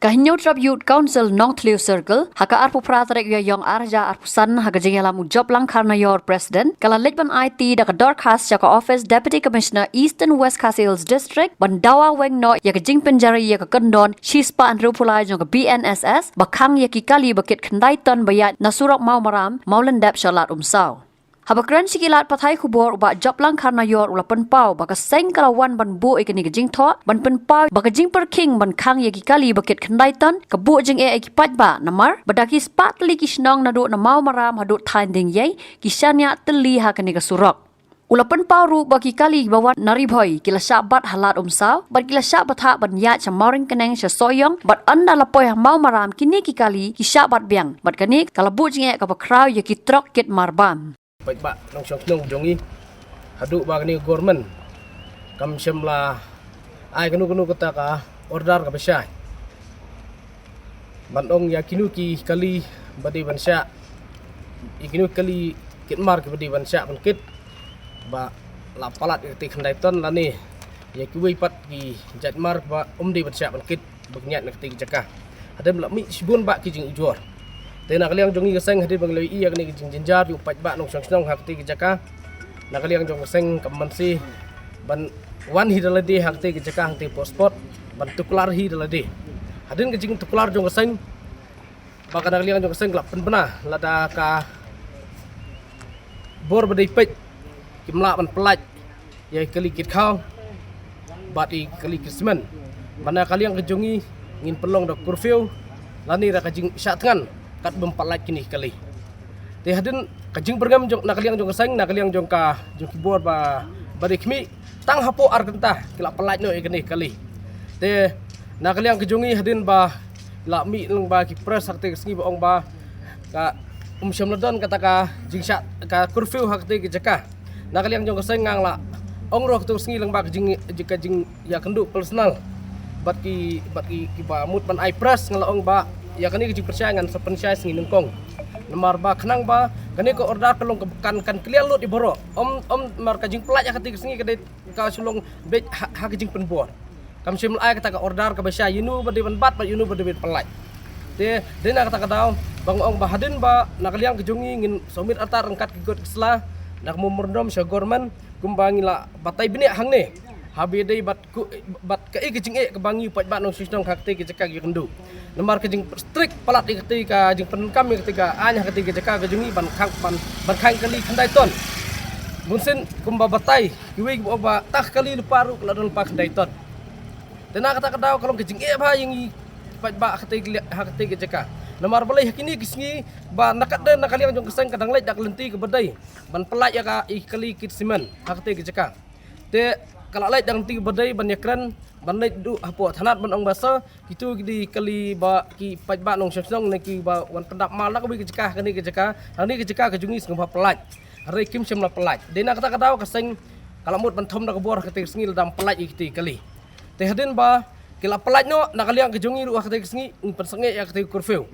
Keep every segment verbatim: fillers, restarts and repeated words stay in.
Ka Hynñiewtrep Youth Council Nongthliew Circle, ha ka arphew phra tarik Ïaiong ar hajar arphew san, ha ka jingïalam u Joplang Kharnaior, President, ka la leit ban aiti da ka dorkhas sha ka office Deputy Commissioner Eastern West Khasi Hills District ban dawa weng noh ïa ka jingpynjari ïa ka kyndon shispah hynriewphew lai jong ka B N S S ba khang ïa ki kali ba kit khyndai ton ba ïaid na surok Mawmaram, Mawlyndep sha Lad Umsaw. Haba kren sha ki lad pathai khubor, u Bah Joplang Kharnaior u la pynpaw ba ka seng ka la wan ban buh ïa kane ka jingthoh ban pynpaw ba ka jingpyrkhing ban khang ïa ki kali ba kit khyndai ton ka buh jingeh ïa ki paidbah, namar ba da ki spah tylli ki shnong naduh na Mawmaram haduh Thaiñ Dingïei ki shaniah tylli ha kane ka surok. U la pynpaw ruh ba ki kali ba wan na Ri Bhoi ki la shah bat ha Lad Umsaw bad ki la shah bthah ban ïaid sha Mawryngkneng sha Sohiong, bad ynda la poi ha Mawmaram kine ki kali ki shah bat biang, bad kane ka la buh jingeh kaba khraw ïa ki trok kit marbam. Paidbah nongshong shnong jong ngi, haduh ba kane ka government kam shym la ai kano kano kata ka order kaba shai ban ong ïa kino ki kali ba dei ban shah, ïa kino ki kali kit mar kiba dei ban shah ban kit, ba la palat ïa kata khyndai ton lane ïa kiwei pat ki jait mar ba ym dei ban shah ban kit ba ki ïaid na kata ka jaka. Hadien la mih shibun bah ki jingujor. Te na ka liang jong ngi ka seng, hadien ba ngi la ïohi ïa kane ka jingjynjar jong u paidbah nongshong shnong ha kata ka jaka, na ka liang jong ka seng kam mynsiem ban wan hi da lade ha kata ka jaka hangtei poh spot ban tuklar hi da lade. Hadien ka jingtuklar jong ka seng, ba ka na ka liang jong ka seng ka la pynbna lada ka bor ba dei peit kim lah ban pyllait ïa ki kali kit khaw bad ïa ki kali kit simen. Ba na ka liang ka jong ngi ngin pynlong da curfew lane da ka jingshah thngan kat bym pat lait kine ki kali. Te hadien ka jingbyrngem jong, na ka liang jong ka seng, na ka liang jong ka, jong ki bor ba, ba dei khmih, tang hapoh ar kynta ki la pyllait noh ïa kine ki kali. Te na ka liang ka jong ngi, hadien ba la mih lyngba ki press ha kata ka sngi ba ong ba ka, um shym la don kata ka jingshah ka curfew ha kata ka jaka, na ka liang jong ka seng ngan la ong ruh ha kata ka sngi lyngba ka jing, ka jingïakynduh personal bad ki, bad ki, kiba mut ban ai press, ngan la ong ba ïa kane ka jingpynshai ngan sa pynshai sngi nyngkong. Namar ba khnang ba kane ka order ka long ka, kan, kan clear lut ïa baroh. Ym, ym namar ka jingpyllait ha kata ka sngi ka dei ka shu long beit ha, ha ka jingpynbor. Kam shym la ai kata ka order kaba shai ïa uno ba dei ban bat bad ïa uno ba dei ban pyllait. Te dei na kata ka daw ba nga ong ba hadien ba na ka liang ka jong ngi ngin submit artat ryngkat ki kot ki sla na ka memorandum sha government, kumba ngi la batai bniah hangne, haba ïadei bad ku, bad kaei ka jingeh kaba ngi u paidbah nongshong shnong ha kata ka jaka ki ïakynduh. Namar ka jingstrict palat ïa kata ka jingpyndonkam ïa kata ka aiñ ha kata ka jaka ka jong ngi ban khang, ban, ban khang kali khyndai ton. Bun sien kumba batai kiwei kiba ong ba tang kali lypa ruh ka la don lypa khyndai ton. Te na kata ka daw ka long ka jingeh bha ïa ngi paidbah ha kata ka, ha kata ka jaka. Namar balei ha kine ki sngi ba na ka dei na ka liang jong ka seng ka dang leit da ka lynti kaba dei ban pyllait ïa ka, ïa ki kali kit simen ha kata ka jaka. Te ka la leit da ka lynti kaba dei ban ïakren, ban leit duh hapoh thanat ban ong ba sa kito ki dei kali ba ki paidbah nongshong shnong ne kiba wan pyndap maw na kawei ka jaka ha kane ka jaka, ha kane ka jaka ka jong ngi sngewbha pyllait. Hynrei kim shym la pyllait. Dei na kata ka daw ka seng ka la mut ban thom da ka bor ha kata ka sngi lada ym pyllait ïa kita ki kali. Te hadien ba ki la pyllait noh, na ka liang ka jong ngi ruh ha kata ka sngi ngin pynsangeh ïa kata ka curfew.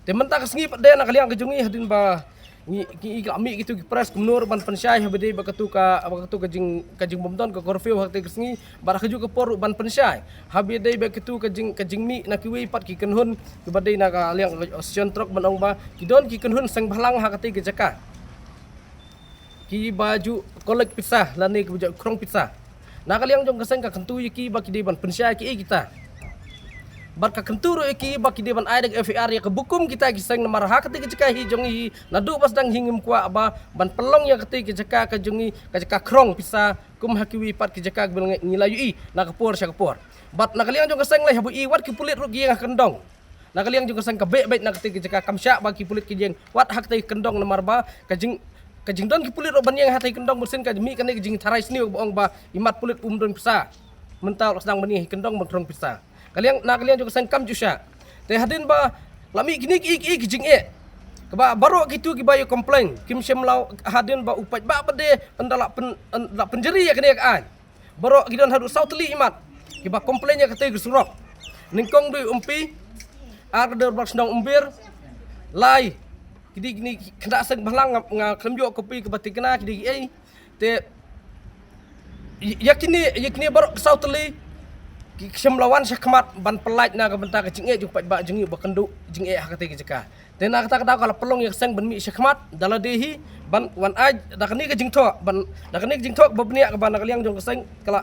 Te mynta ka sngi pat de na ka liang ka jong ngi, hadien ba ngi, ki, ki la mih kito ki press kumno ruh ban pynshai haba ïadei bad kato ka, bad kato ka jing, ka jingbym don ka curfew ha kata ka sngi, bad ha kajuh ka por ruh ban pynshai haba ïadei bad kato ka jing, ka jingmih na kiwei pat ki kynhun kiba dei na ka liang ka station trok ban ong ba ki don ki kynhun seng bhalang ha kata ka jaka, kiba ju collect pisa lane kiba ju khrong pisa. Na ka liang jong ka seng ka kyntu ïa ki ba ki dei ban pynshai kiei kita. Bad ka kyntu ruh ïa ki ba ki dei ban ai da ka F I R ïa ka bukum kita ki seng, namar ha kata ka jaka hi jong ngi hi naduh ba sdang hi ngim kwah ba ban pynlong ïa kata ka jaka ka jong ngi ka jaka khrong pisa kum ha kiwei pat ki jaka kiba ngi la ïohi na ka por sha ka por. Bad na ka liang jong ka seng lei haba ïohi wat ki pulit ruh ki ïeng ha kyndong. Na ka liang jong ka seng ka beh beit na kata ka jaka, kam shah ba ki pulit ki ïeng wat ha kata ka kyndong, namar ba ka jing, ka jingdon ki pulit ruh ban ïeng ha kata ka kyndong bun sien ka mih kane ka jingtharai sniew ba ong ba imat pulit um don pisa. Mynta u la sdang ban ïeng ha kyndong ban khrong pisa. Ka liang, na ka liang jong ka seng kam ju shah. Te hadien ba la mih kine ki, ki, ki jingeh, kaba baroh kito kiba ïa complain kim shym la, hadien ba u paidbah pat de ynda la pyn, ynda la pynjari ïa kane ka aiñ. Baroh ki don haduh saw tylli imat kiba complain ïa kata ka surok. Nyngkong dei u M P, ar ka dei u Bah Shnong Umbir, lai ki dei kine ki khynnah seng bhalang, nga, nga khlem ïoh copy kaba tikna ki dei kiei. Te ïa kine, ïa kine baroh saw tylli ki shym la wan shakhmat ban pyllait na ka bynta ka jingeh jong u paidbah jong ngi ba kynduh jingeh ha katei ka jaka. Te na kata ka daw ka la pynlong ïa ka seng ban mih shakhmat da lade hi ban wan ai da kane ka jingthoh ban da kane ka jingthoh ba bniah kaba na ka liang jong ka seng ka la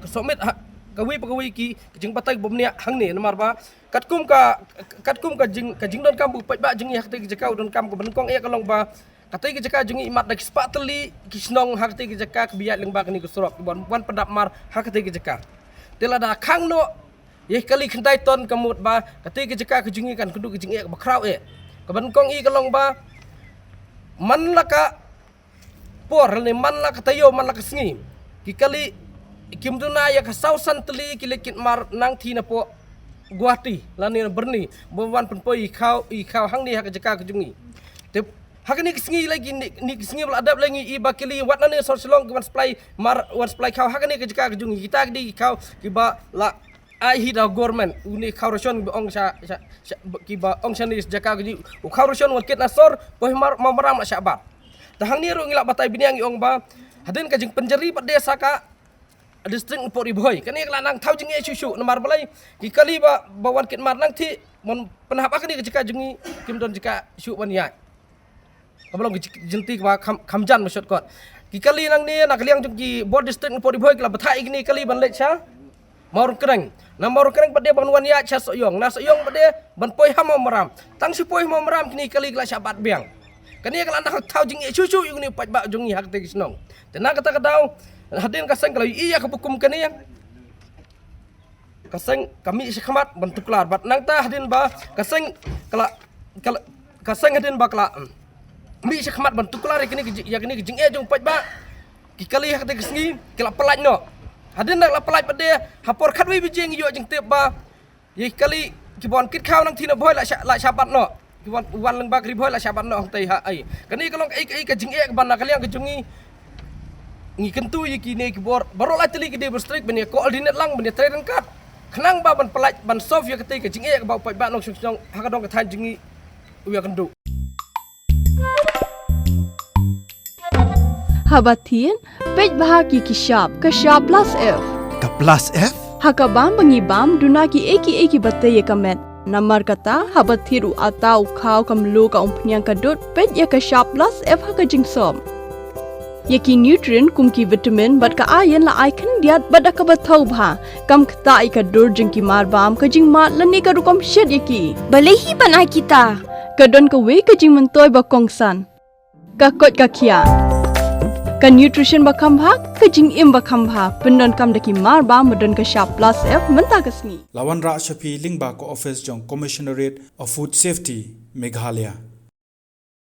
ka submit ha kawei pa kawei ki ka jingbatai ba bniah hangne namar ba katkum ka katkum ka jing ka jingdonkam ba u paidbah jong ngi ha katei ka jaka u donkam kaba nyngkong eh ka long ba katei ka jaka jong ngi i mat da ki spah tylli ki shnong ha katei ka jaka kaba ïaid lyngba kane ka surok wan wan pyndap mar ha katei ka jaka. Te lada khang noh ïa ka kali khyndai ton ka mut ba katei ka jaka ka jong ngi kan kynduh ka jingeh kaba khraw eh. Kaba nyngkong i ka long ba man la ka por lane man la ka taïew man la ka sngi ki kali kim duna ïa ka saw san tylli ki leit kit mar nangthie napoh Guwahati lane na Byrni ba wan pynpoi i khaw i khaw hangne ha ka jaka ka jong ngi. Te ha kane ka sngi lagi ni ni ka sngi ba la dep lagi i ba kali wat lane sor Shillong ki wan supply mar wan supply khaw ha kane ka jaka ka jong ngi kita ki dei ki khaw kiba la ai hi da government une khaw ration ba ong sha sha sha- kiba ong shane jaka ka jong ngi u khaw ration wan kit na sor poi mar ma maram la shah bat. Te hangne ruh ngi la batai bniah ngi ong ba hadien ka jingpynjari pat de sa ka district Nongpoh Ri Bhoi kane ka la nang thaw jingeh shuh shuh namar balei ki kali ba ba wan kit mar nangthie mon pynhap ha kane ka jaka jong ngi kim don jaka shuh ban ïaid. Kaba long ka jingti kaba kham kham jan ba shot kot ki kali nangne na ka liang jong ki bor district Nongpoh Ri Bhoi ki la bthah ïa kine kali ban leit sha Mawryngkneng. Na Mawryngkneng pat de ban wan ïaid sha Sohiong na Sohiong pat de ban poi ha Mawmaram. Tang shu poi ha Mawmaram kine kali ki la shah bat biang. Kane ka la nang thaw jingeh shuh shuh ïa une u paidbah jong ngi ha katei ka shnong. Te na kata ka daw hadien ka seng ka la ïohi ïa kaba kum kane ka seng ka mih shakhmat ban tuklar bad nangta hadien ba ka seng ka la ka la- ka seng hadien ba ka la mih shakhmat ban tuklar ïa kane ka ji- ïa kane ka jingeh jong u paidbah ki kali ha katei ka sngi ki la pyllait noh. Hadien da ka la pyllait pat de ha por khatwei baje ngi ïoh jingtip ba ïa ki kali kiba wan kit khaw nangthie na Bhoi la shah la shah bat noh. Ki wan wan lyngba ka Ri Bhoi la shah bat noh hangtei ha ai. Kane ka long kaei kaei ka jingeh kaba na ka liang ka jong ngi ngi kyntu ïa kine ki bor baroh lai tylli ki dei ba strict ban ïa coordinate lang ban ïa trei ryngkat khnang ba ban pyllait ban solve ïa katei ka jingeh kaba u paidbah nongshong shnong ha ka dong ka thaiñ jong ngi u ïa kynduh. Haba thied peit bha ki ki shap ka shap plus F. Ka plus F? Ha ka bam ba ngi bam duna ki ei ki ei kiba tei ïa ka met. Namar kata haba thied u ata u khaw ka mluh ka umphniang ka dud peit ïa ka shap plus F ha ka jingsop. Ïa ki nutrient kum ki vitamin bad ka iron la ai khyndiat bad da kaba thaw bha. Kam ktah ïa ka dur jong ki mar bam ka jingmad lane ka rukom shet ïa ki. Balei hi ban ai kita? Ka don kawei ka jingmyntoi ba kongsan. Ka koit ka khiah. Ka nutrition ba kham bha, ka jingim ba kham bha. Pyndonkam da ki mar bam ba don ka shap plus F mynta ka sngi. La wanrah sha phi lyngba ka office jong Commissionerate of Food Safety, Meghalaya.